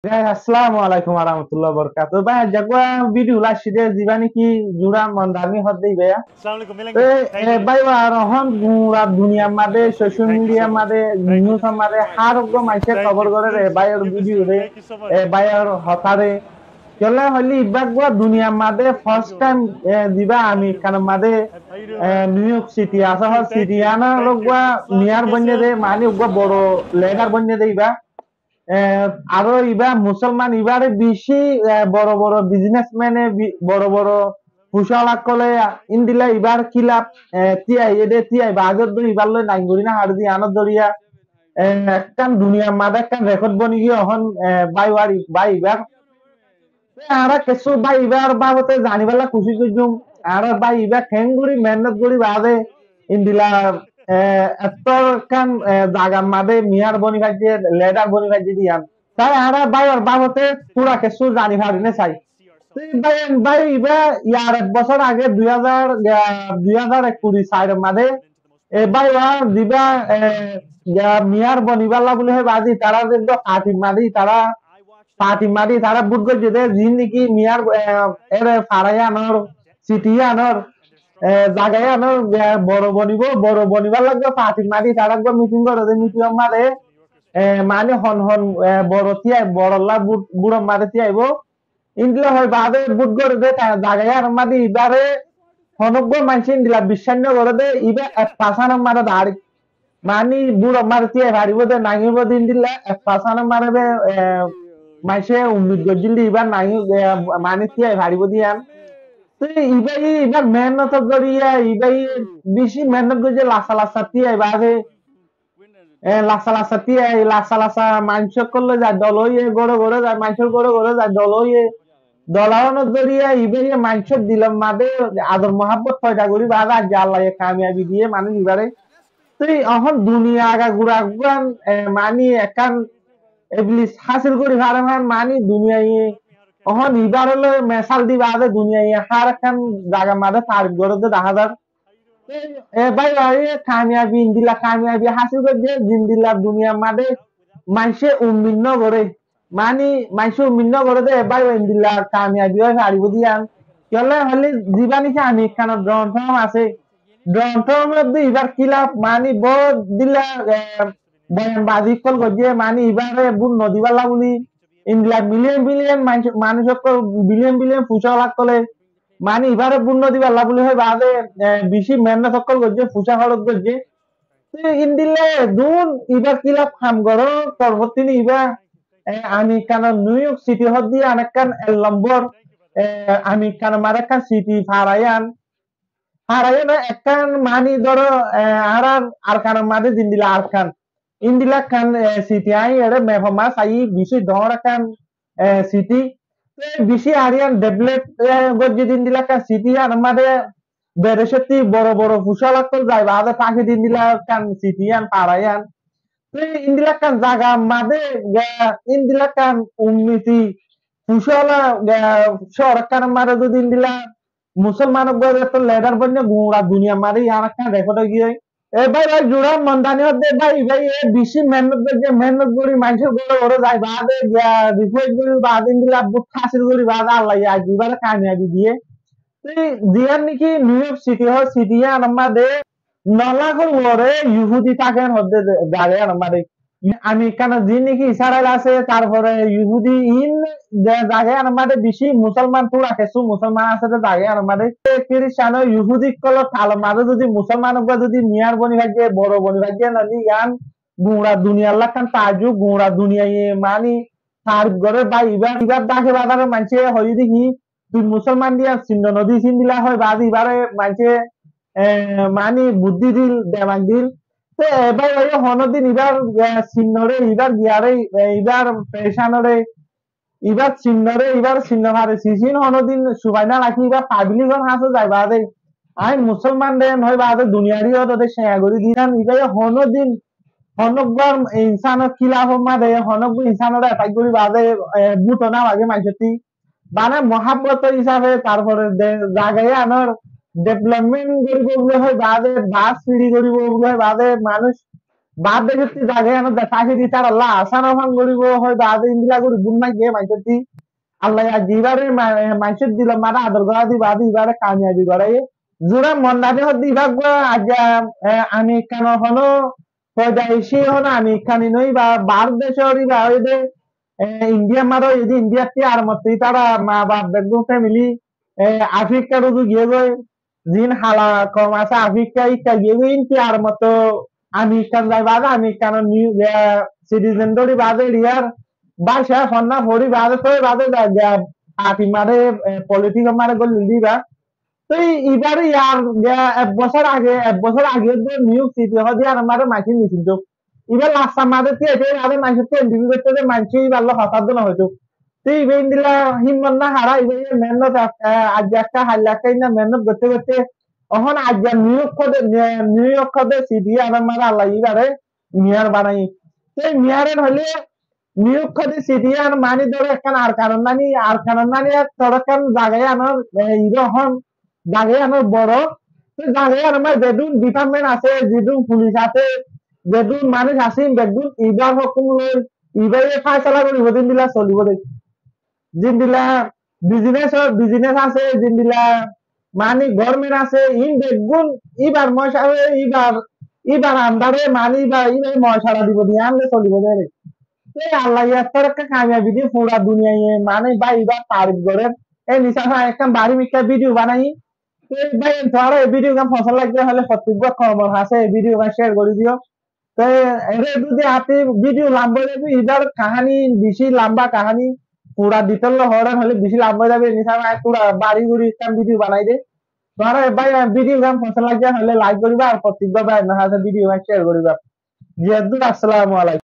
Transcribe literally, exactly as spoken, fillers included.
Guys, assalamu alaikum warahmatullahi wabarakatuh. Bái, aijja uggwá video loi aiccí de, ziba niki Jura Mondani hoó de ibá. Assalamu alaikum, Milengi. Te, thank e, you. Bái, ar ehón gura duniyar maze, social media maze, news maze, har uggwá maincé kobor gorer e báiyor video re, e báiyor hotá re. Kiyólla hoilé ibá uggwá duniyar maze first time, e, ziba Amerikar maze, e, New York City asé, hoó city anor uggwá mayor boinné de, mani uggwá boro leader boinné de ibá. E, aró ibá Musolman, ibáre beci, e, boro boro businessman e, bi-, boro boro fucál ókkole, endilla ibár kilaf, e, tiyai, ede tiyai, baade dó ibár loi naingori no fare de, iánor zoriya, e, ekkán duniyar maze ekkán record boni giyé ehón, e, bái, bái ibár. Te añára kessú bái ibár babote zanibálla kucíc goijjum. Añára bái ibá keéngori mehénnot gori baade endilla, e, ettókkán, e, zagar maze mayor boni faijjé, leader boni faijjé de yián. Te añára báiyor babote tura kessú zani fari né sai. Te bái, bái ibá yar ek bosór age dui házar, e, dui házar ekkuri sairor maze e bái, ar ziba, e, ya, mayor bonibálla buli hoi baade itará de do party maze itará, party maze itará vote goijjé de, ziín niki mayor, e, ere fara iánor, city iánor, e, zaga iánor, e, boro bonibo, boro bonibálla uggwá party maze itará uggwá meeting gorer de, meeting or maze, e, mani hon hon, e, boro tiyai, borolla vote, vote or maze tiyaibo. Endilla hoi baade vote gore de, ta-, zaga iánor maze ibáre honó uggwá maincé endilla biccác no gore de, ibá ek percent or maze direct. Mani vote or maze tiyai faribo de, naibo de endilla ek percent or maze be, e, maincé ummid goijjíl de ibá nai, e, mani tiyai faribo de yián. Te ibá, ibár mehénnot zoriya, ibá beci mehénnot goijjé, lassa lassa tiyai baade e, lassa lassa tiyai, lassa lassa maincór ókkol loi zai, dol óiye, góre góre zai, maincór góre góre zai, dol óiye. Dol ónor zoriya ibáye maincór dilor maze ador muhábbot foida gori baade aijja Allaye kamiyabi diye manúic ibáre. Te ehón duniya agagura uggwán, e, mani ekkán eblis hásil gori fare, mani duniyaye ehón ibáre loi mesal di baade duniyaye har ekkán zagar maze tarif gore de dahá zar. E bái, bái, e kamiyabi, endilla kamiyabi hásil goijjé, zendilla duniyar maze maincé ummid no gore. Mani, maincé ummid no gore de, e bái, bái, endilla kamiyabi ói faribo de yián. Kiyólla hoilé, ziba niki Amerikar Donald Trump asé, Donald Trump e de ibár kilaf, mani, bout dilla, e, boyanbazi ókkol goijjé, mani, ibáre vote no dibálla buli, endilla million billion maincé, manúic ókkol, billion billion fucál ókkole, mani ibáre vote no dibálla buli hoi baade, e, beci mehénnot ókkol goijjé, fucá hóros goijjé. Te endilla dun ibár kilaf ham goró, torfóttí ibá, e, Amerikar New York City hoó de yián ekkán ek lombor, e, Amerikar maze ekkán city fara ián. Fara ián ekkán mani dóro, e, añárar Arkanor maze zendilla Arkan. Endilla ekkán, e, city añí ere map or maze sai beci dóñr ekkán e, city. Te beci ar yián develop, e, goijjé de endilla ekkán city yián maze bedecótti boro boro fucál ókkol zai baade táke de endilla ekkán city yián, fara yián. Te endilla ekkán zagar maze, e, endilla ekkán unnoti fucál, e, cóor ekkán maze zodi endilla Musolman uggwá etó leader boinné gura duniyar maze yián ekkán record ói giyé. E bái, bái, Jura Mondani hoó de bái, bái, e beci mehénnot goijjé, mehénnot gori maincór góre góre zai baade, giya request gori baade, endilla vote hásil gori baade, Allaye aijja ibáre kamiyabi diye. Te ziyán niki New York City hoó, city yián maze no lak or uore Yuhudi táke hoó de, zaga yián maze. Amerikar ziín niki Israel asé, tarfore Yuhudi, iín de zaga yián maze beci Musolman, tura kessú Musolman asé de zaga yián maze. Te Kiristan, Yuhudi ókkolor tal or maze zodi Musolman uggwá zodi mayor boni faijjé, boro boni faijjé, noóile yián gura duniyar lá ekkán taajjub, gura duniyaye mani tarif gore, bái, ibár, ibár dháke bazar or maincé hoiyé de ki, tui Musolman de yián sinno no dis, endilla hoi baade ibáre maincé e, mani buddí dil, demak dil. Te, e, bái, bái, honó din ibár, e, sinnore, ibár giyare, e, ibár pecanore, ibár sinnore, ibár sinno fare, sisin honó din subai no raki, ibár public or hañse zai baade. Añí Musolman de hoi baade duniyari o de ceña gori diyan, ibáye honó din, honó uggwá insan or kilaf or maze, honó uggwá insan ore attack gori baade, e, vote no mage maincótti. Mane muhábbot or hísafe, tarfore de zaga yián or development goribo buli hoi baade, bus free goribo buli hoi baade, manúic Baár decótti zaga iyanot de táki de taralla asán fán goribo, hoi baade endilla gori gun maijje maincótti. Allah ye aijja ibáre ma-, maincór dilor maze ador gorá di baade ibáre kamiyabi goráiye. Zura monnade hoó de ibá uggwá aijja, e, Amerikanor hono foidaici, hono Amerikani no, ibá baár decor ibá óiye de, e, Indiar maze óiye de, Indiattú ar motto itará ma baf beggún family, e, Afrikar uzu giyé goi, zin hala kom asé Afrika ikká giyé goi, inti ar motto Amerikan zai baade Amerikanor niu-, e, citizen dóri baade riyar báca fonna fori baade toi baade za-, za-, party maze, e, politics maze goli diba. Toi ibár yar, e, ek bosór age, ek bosór age de New York City hoó de iyanor maze maincé nisil to. Ibá lastar maze tiyai tiyai baade maincóttu interview goitto de maincé ibár loi hotá de no hoito. Te ibá endilla himmot no hara, ibá ye mehénnot ek-, eh, aijja ekka, hailla ekka, endilla mehénnot goitte goitte, ehón aijja New York hoó de, Ne-, New York hoó de city iyanor maze Allah ye ibáre mayor banaiye. Te mayor en hoile New York hoó de city iyan mani dóro ekkán Arkanor nani, Arkanor nani ek dóro ekkán zaga iyanor, eh, ibá ehón zaga iyan boro. Te zaga iyanor maze zedún department asé, zedún police asé, zedún manúic asé, beggún ibár hókum loi, ibáye faisala goribo de endilla solibo de. Zendilla business, business asé, zendilla mani government asé, in beggún ibár moca-, ibár, ibár under e mani ibá, ibáre mocara dibo de, ande solibo de re. Te Allah ye ekka ekka kamiyabi diye, fura duniyaye mani bái ibár tarif gorer. E misal ekkán bari mikká video banai, te bái, tuáñra e video gán fosón lage óile fottíggwá komor hañsé e video gán share gori diyo. Te ere zodi ati video lamba ói zaibo, ibár kahani beci lamba kahani, fura detail loi hoór óile beci lamba ói zaibo, eni sára fura bari gori ekkán video banai de. Tuáñra bái, e video gán fosón lage óile like goriba, ar fottíggwá bái ónor hañsé video gán share goriba. Ji dúr, assalamu alaikum.